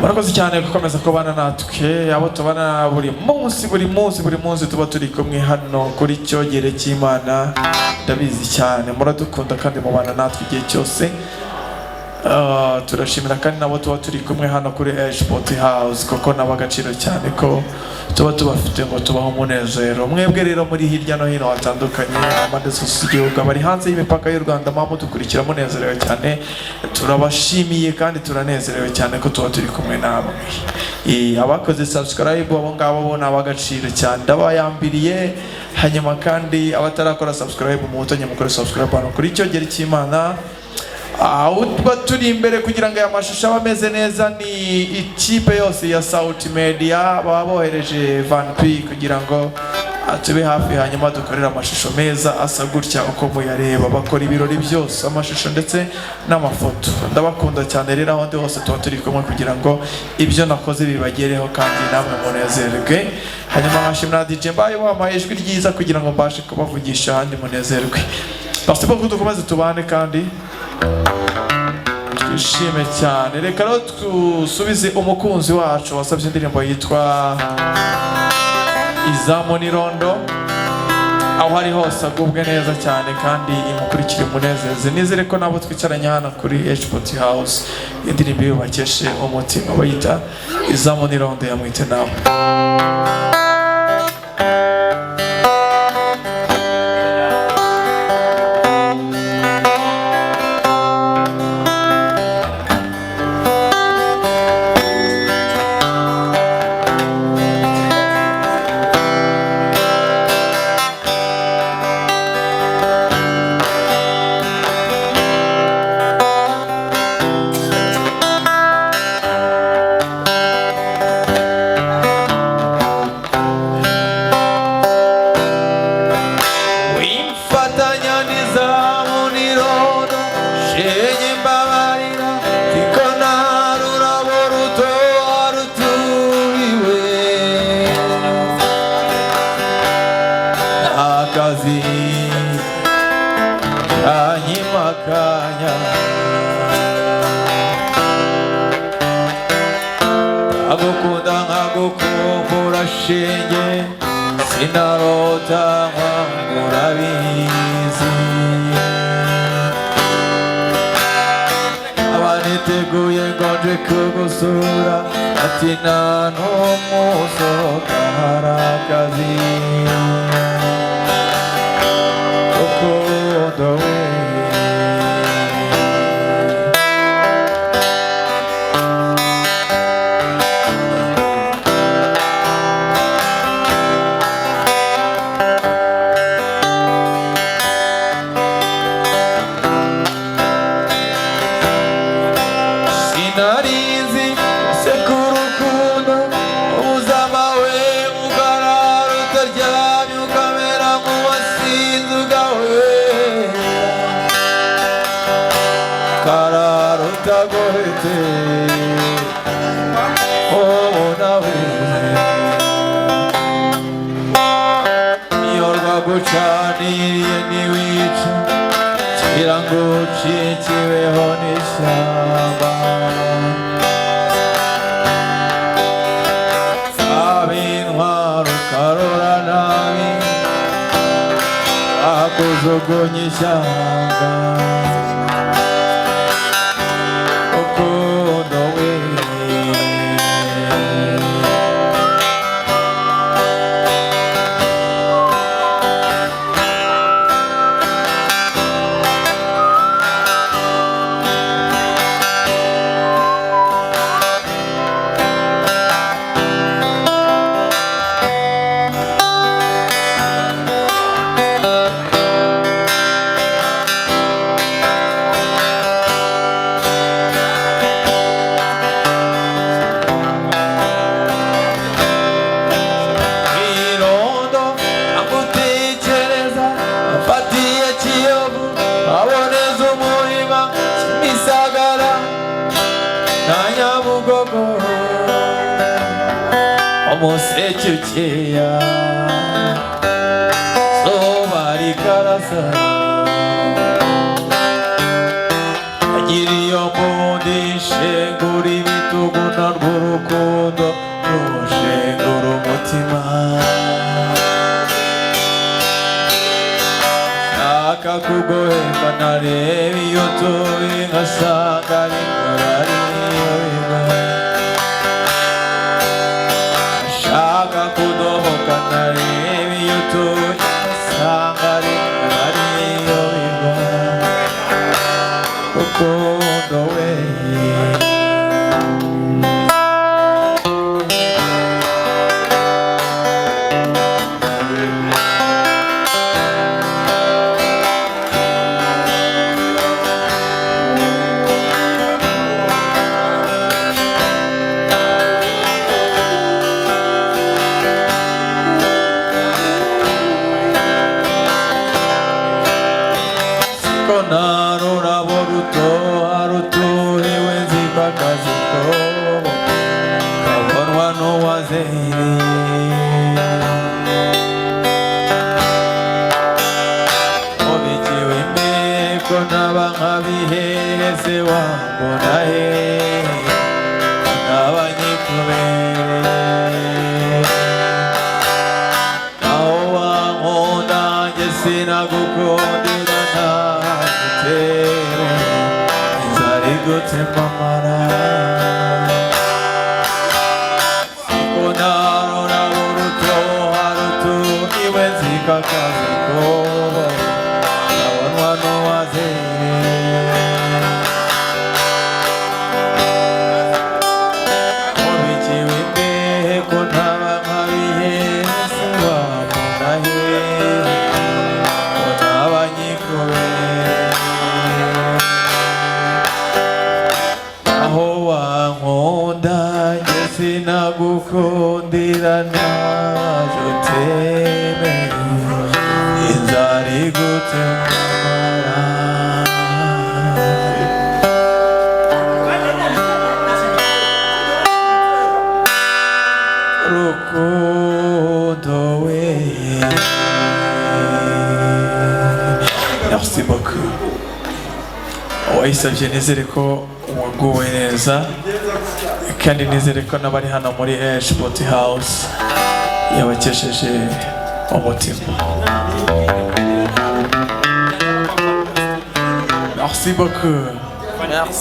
Murakoze cyane gukomeza kubana natwe, abo tubana buri munsi, buri munsi, buri munsi tuba turi kumwe hano kuri Cyogere cy'Imana. Ndabizi cyane muradukunda kandi mubana natwe igihe cyose. Turashimira kandi nabo tuba turi kumwe hano kuri Eshport House, kuko nabo agaciro cyane ko tuba tubafite ngo tubaho umunezero. Mwebwe rero muri hirya no hino hatandukanye, impande zose z'igihugu, abari hanze y'imipaka y'u Rwanda, muba mudukurikira munezerewe cyane. Turabashimiye kandi turanezerewe cyane ko tuba turi kumwe namwe. Abakoze subscribe, abo ngabo bo ni ab'agaciro cyane, ndabayambiriye. Hanyuma kandi abatarakora subscribe, muhutange mukore subscribe hano kuri Cyogere cy'Imana. Aho tuba turi imbere kugira ngo aya mashusho abe ameze neza ni ikipe yose ya Sauti Media, baba bohereje Van P kugira ngo atube hafi, hanyuma dukorere amashusho meza asa gutya uko muyareba. Bakora ibirori byose, amashusho ndetse n'amafoto. Ndabakunda cyane rero, aho ndi hose tuba turi kumwe kugira ngo ibyo nakoze bibagereho kandi namwe munezerwe. Hanyuma nkashimira DJ Mbaye wampaye ijwi ryiza kugira ngo mbashe kubavugisha ahandi munezerwe. Merci beaucoup, dukomeze tubane kandi twishime cyane. Reka rero dusubize umukunzi wacu wasabye indirimbo yitwa Izamu n'irondo, aho ari hose agubwe neza cyane kandi imukurikire umunezeze. Nizere ko nabo twicaranye hano kuri Eshport House indirimbo yubakeshe umutima, bayita Izamu n'irondo yamwite nawe. Wimfatanya n'izamu n'irondo, shenge mbabarira, siko nta rurabo ruto ruturiwe. Akazi kanyimakanya agukunda nkagukumbura, shenge sinarota nkwangura bizi. Abaniteguye ngo nje kugusura, ati nta n'umwe usohoka, hari akazi. Rukundo we, sinarizi se ku rukundo ubuzima we ukarara utaryamye, ukamera nk'uwasinze, ugahwera ukarara utagohetse ubona we. Iyo rwagucaniriye ntiwica, kugira ngo ucikiweho n'ishyamba. Ab'intwaro ukarora nabi, akujugunya ishyanga. Rukundo we, irondo agutekereza afatiye Kiyovu, aboneza umurima, Kimisagara na Nyabugogo, umuseke ukeya, zuba rikarasa. Agira iyo mbundi shengura ibitugu na Urukundo rushengura umutima. Nshaka kuguhemba, nareba iyo turi nkasanga ari ariyo biba. Nshaka kudohoka, nareba iyo turi nkasanga ari ariyo biba. Rukundo we. Siko narurabo rutoha rutuhiwe, nziko akazi kobo kabonwa n'uwazereye. Mubikiwe imeko naba nkabihereze, wambona he naba nyikubereye? Aho wankunda njye sinagukundira, ntagutere inzara igutema amara. Siko narora urutoha rutuhiwe, nziko akazi kobo kabonwa n'uwazereye. Mubikiwe imbehe ko ntaba nkabihese, wambona he ko ntaba nyikubereye? Aho wankunda njye sinagukundira, ntaje uteme inzara igutema amara. Rukundo we. Merci beaucoup. Uwayisabye, nizere ko waguwe neza, kandi nizere ko n'abari hano muri Sport House yabakesheje umutima. Merci beaucoup. Merci.